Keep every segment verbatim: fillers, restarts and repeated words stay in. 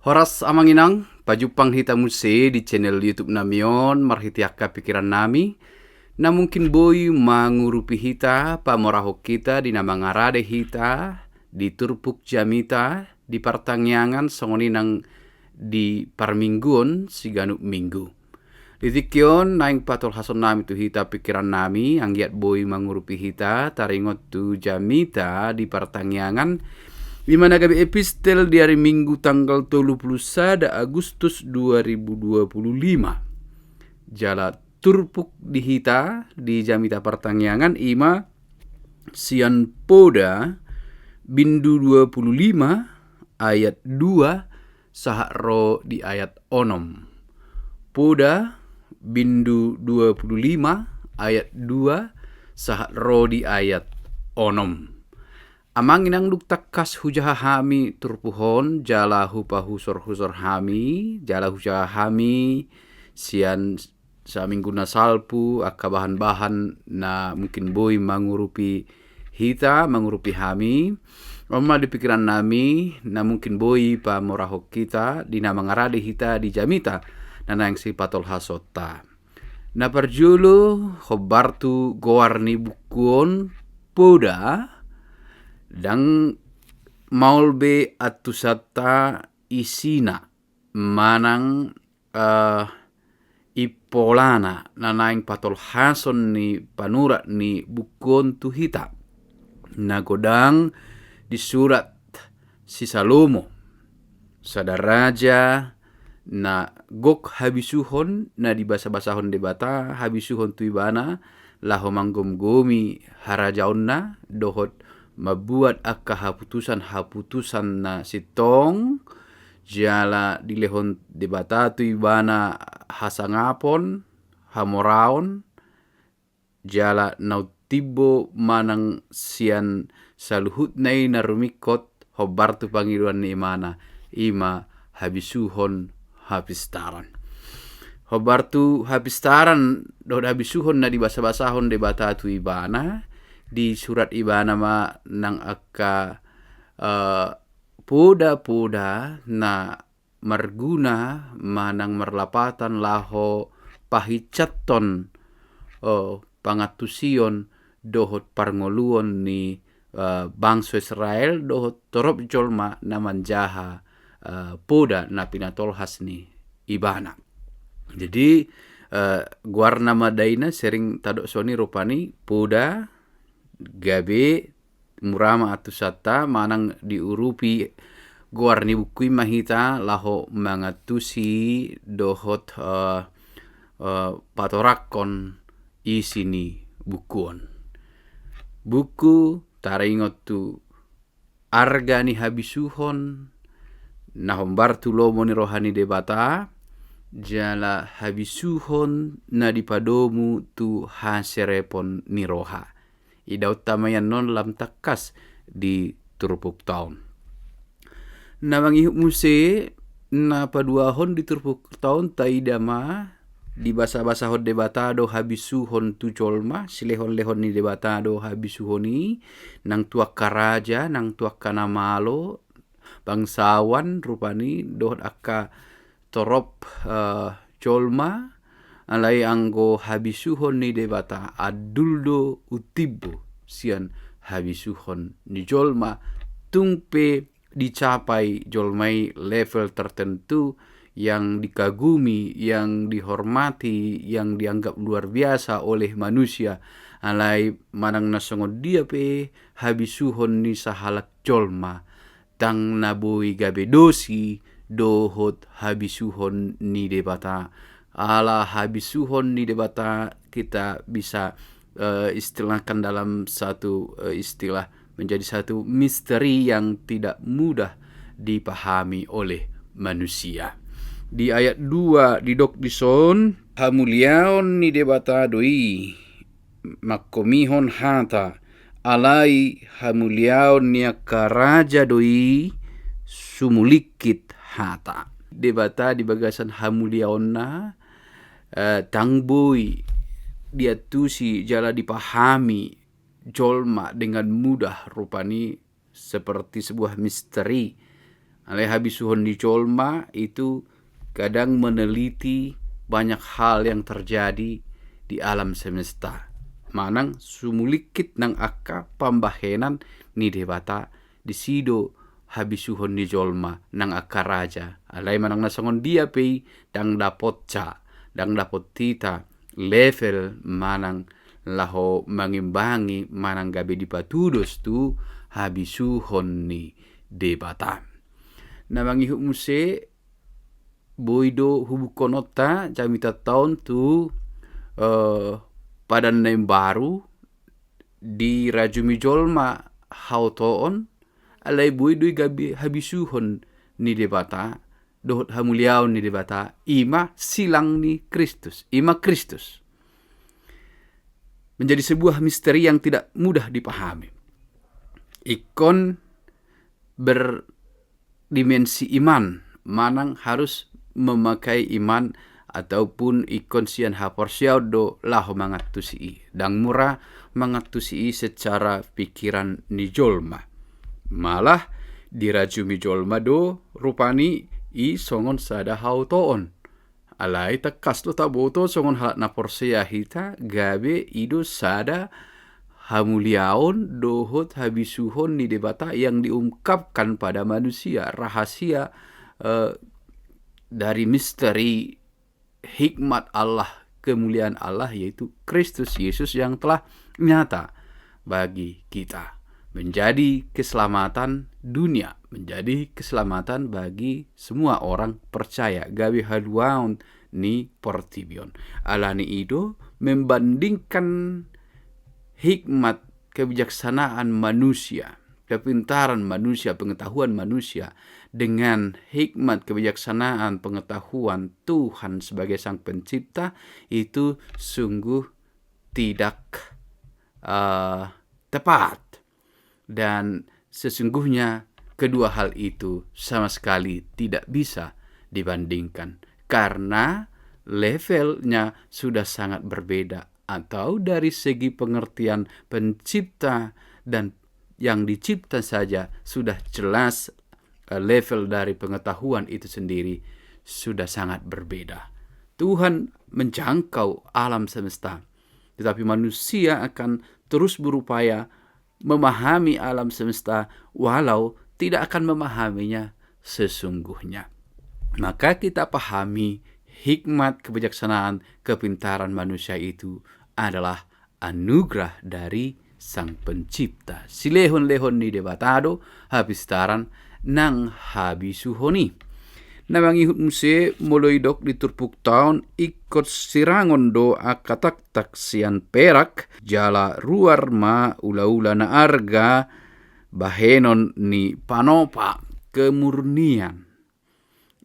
Horas amang inang, pajumpang hita muse di channel YouTube nami on marhite angka pikiran nami, na mungkin boi mangurupi hita, pamorahon hita di na mangarade hita di turpuk jamita di partangiangan songon i nang di parmingguon siganup minggu. Di tingki on naeng patolhashon nami tu hita pikiran nami, anggiat boi mangurupi hita taringot tu jamita di partangiangan, i ma na gabe epistel di ari Minggu tanggal tolu pulu sada Agustus dua ribu dua pulu lima. Jala turpuk di hita di jamita partangiangan i ma sian Poda bindu dua pulu lima ayat dua sahat ro di ayat onom. Poda bindu dua pulu lima ayat dua sahat ro di ayat onom. Amang inang, dung tangkas hujaha hami turpuk on jala hupahusorhusor hami jala hujaha hami sian saminggu na salpu angka bahanbahan na mungkin boi mangurupi hita, mangurupi hami. On ma di pikiran nami na mungkin boi pamorahon hita di na mangarade hita di jamita na naeng sipatolhashonta. Na parjolo, hombar tu goar ni buku on Poda, ndang maol be antusanta isina manang eh, impolana na naeng patolhashon ni panurat ni buku on tu hita, na godang disurat si Salomo, sada raja na gok habisuhon na dibasabasahon Debata, habisuhon tu ibana laho manggomgomi harajaonna dohot mambuat angka haputusanhaputusan na sintong, jala dilehon Debata tu ibana hasangapon, hamoraon, jala naung timbo manang sian saluhutna i na rumingkot, hombar tu pangidoan ni ibana, i ma habisuhon hapistaran. Hombar tu hapistaran dohot habisuhon na dibasabasahon Debata tu ibana, disurat ibana ma nang angka eh, podapoda na marguna manang marlapatan laho pahinsathon eh, pangantusion dohot parngoluon ni eh, bangso Israel dohot torop jolma na manjaha eh, poda na pinatolhas ni ibana. Jadi eh, goarna ma daina sering tadok songoni rupani, Poda, gabe mura ma antusanta manang diurupi goar ni buku i ma hita laho mangantusi dohot eh, eh, patorangkon isi ni buku on. Buku taringot tu arga ni habisuhon na hombar tu lomo ni roha ni Debata, jala habisuhon na dipadomu tu haserepon ni roha. Idaonta ma i annon lam tangkas di turpukta on. Na mangihut muse na paduahon di turpukta on taida ma dibasabasahon Debata do habisuhon tu jolma, silehonlehon ni Debata do habisuhon i, nang tu angka raja, nang tu angka na malo, bangsawan rupani dohot angka torop eh, jolma, alai anggo habisuhon ni Debata andul do umtimbo sian habisuhon ni jolma, tung pe dicapai jolma i level tertentu yang dikagumi, yang dihormati, yang dianggap luar biasa oleh manusia. Alai manang na songon dia pe habisuhon ni sahalak jolma, ndang na boi gabe dosi dohot habisuhon ni Debata. Ala habisuhon ni Debata kita bisa eh, istilahkan dalam satu eh, istilah, menjadi satu misteri yang tidak mudah dipahami oleh manusia. Di ayat dua didok dison, hamuliaon ni Debata do i mangkomihon hata, alai hamuliaon ni angka raja do i sumulingkit hata. Debata di bagasan hamuliaonna eh, ndang boi diantusi jala dipahami jolma dengan mudah, rupani seperti sebuah misteri. Alai habisuhon ni jolma itu kadang meneliti banyak hal yang terjadi di alam semesta. Manang sumulingkit nang angka pambahenan ni Debata, disi do habisuhon ni jolma nang angka raja. Alai manang na songon dia pe i, ndang dapotsa, ndang dapot hita level manang laho mangimbangi manang gabe dipatudos tu habisuhon ni Debata. Na mangihut muse, boi do hubungkononta jamita on tu, eh, Padan na Imbaru, dirajumi jolma haotoon, alai boi do i gabe habisuhon ni Debata dohot hamuliaon ni Debata, i ma silang ni Kristus, i ma Kristus. Menjadi sebuah misteri yang tidak mudah dipahami. Ingkon berdimensi iman, manang harus memakai iman ataupun ingkon sian haporseaon do laho mangantusi i. Ndang mura mangantusi i secara pikiran ni jolma. Malah dirajumi jolma do rupani i songon sada haotoon. Alai tangkas do taboto songon halak na porsea hita, gabe i do sada hamuliaon dohot habisuhon ni Debata yang diungkapkan pada manusia, rahasia, eh, dari misteri hikmat Allah, kemuliaan Allah, yaitu Kristus Yesus yang telah nyata bagi kita, menjadi keselamatan dunia, menjadi keselamatan bagi semua orang percaya, gabe haluaon ni portibi on. Alani i do membandingkan hikmat kebijaksanaan manusia, kepintaran manusia, pengetahuan manusia dengan hikmat kebijaksanaan pengetahuan Tuhan sebagai Sang Pencipta, itu sungguh tidak, eh, tepat. Dan sesungguhnya kedua hal itu sama sekali tidak bisa dibandingkan, karena levelnya sudah sangat berbeda, atau dari segi pengertian pencipta dan yang dicipta saja sudah jelas, eh, level dari pengetahuan itu sendiri sudah sangat berbeda. Tuhan menjangkau alam semesta, tetapi manusia akan terus berupaya memahami alam semesta, walau tidak akan memahaminya sesungguhnya. Maka kita pahami hikmat kebijaksanaan, kepintaran manusia itu adalah anugerah dari Sang Pencipta. Silehon-lehon ni Debata do hapistaran nang habisuhon i. Na mangihut muse, molo didok di turpukta on, ingkon sirangon do angka taktak sian perak, jala ruar ma ulaula na arga bahenon ni panopa, kemurnian.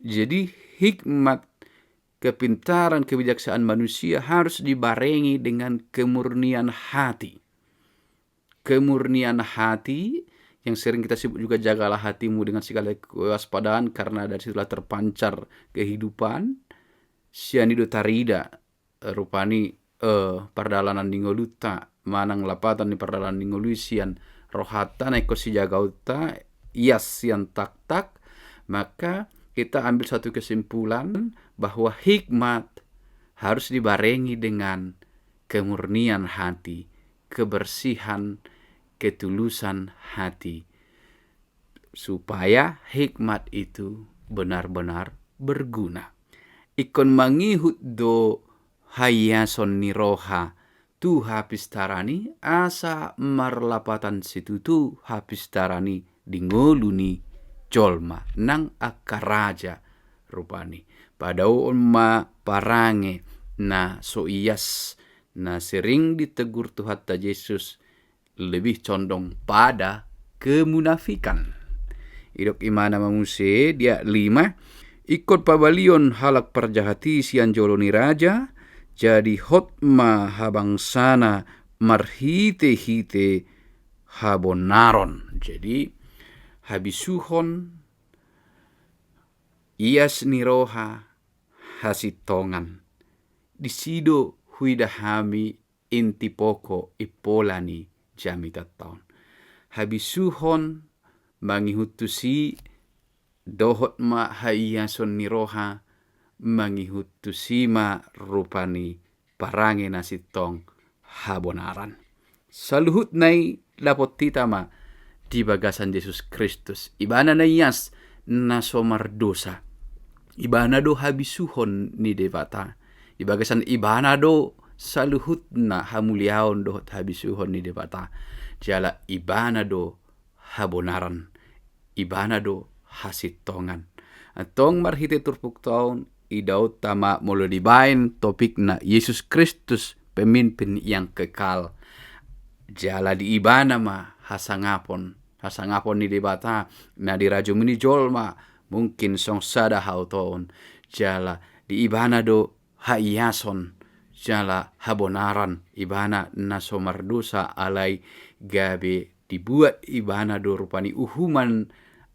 Jadi hikmat, kepintaran, kebijaksanaan manusia harus dibarengi dengan kemurnian hati. Kemurnian hati yang sering kita sebut juga jagalah hatimu dengan segala kewaspadaan, karena dari situlah terpancar kehidupan. Sian i do tarida, eh, rupani, eh, pardalanan ni ngolunta, manang lapatan ni pardalanan ni ngolu i sian rohanta na ingkon sijagaonta, ias sian taktak. Maka kita ambil satu kesimpulan bahwa hikmat harus dibarengi dengan kemurnian hati, kebersihan, ketulusan hati, supaya hikmat itu benar-benar berguna. Ingkon mangihut do haiason ni roha tu hapistaran i, asa marlapatan situtu hapistaran i di ngolu ni jolma nang angka raja rupani. Padaoon ma parange na so ias, na sering ditegur Tuhanta Jesus, lebih condong pada kemunafikan. Didok imana ma muse di ayat lima, ingkon pabalion halak parjahat i sian jolo ni raja, jadi hot ma habangsana marhitehite habonaron. Jadi habisuhon, ias ni roha, hasintongan, disi do huida hami inti pokok impola ni jamitanta on. Habisuhon mangihut tusi dohot ma haiason ni roha, mangihut tusi ma rupani parange na sintong habonaran. Saluhutna i dapot hita ma di bagasan Jesus Kristus. Ibana na ias, na so mardosa. Ibana do habisuhon ni Debata. Di bagasan ibana do saluhutna hamuliaon dohot habisuhon ni Debata. Jala ibana do habonaran, ibana do hasintongan. Antong marhite turpukta on, idaonta ma molo dibaen topikna Jesus Kristus, pemimpin yang kekal. Jala di ibana ma hasangapon, hasangapon ni Debata, na dirajumi ni jolma, mungkin songon sada haotoon. Jala di ibana do haiason, jala habonaran, ibana na so mardosa alai gabe dibuat ibana do rupani uhuman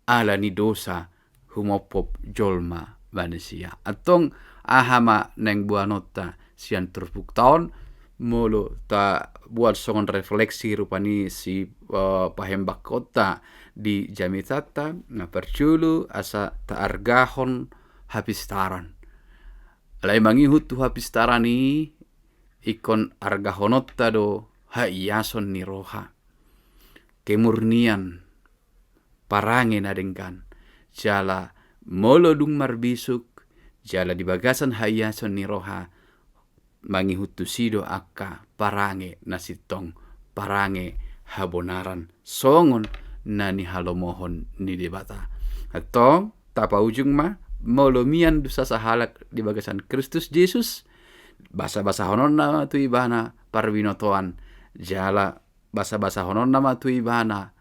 ala ni dosa humophop jolma manisia. Antong aha ma naeng boanonta sian turpukta on, molo taboan songon refleksi rupani si, eh, pahembangkonta di jamitanta, na parjolo asa taargahon hapistaran. Alai mangihut tu hapistaran i, ingkon argahononta do haiason ni roha, kemurnian, parange na denggan. Jala molo dung marbisuk, jala di bagasan haiason ni roha, mangihut tusi do angka parange na sintong, parange habonaran, songon na nihalomohon ni Debata. Antong, tapaujung ma, molo mian dosa sahalak di bagasan Kristus Jesus, basabasahononna ma tu ibana parbinotoan, jala basabasahononna ma tu ibana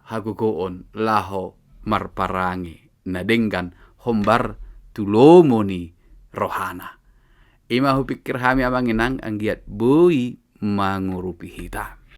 hagogoon laho marparange na denggan hombar tu lomo ni rohana. I ma hupikir hami amang inang anggiat boi mangurupi hita.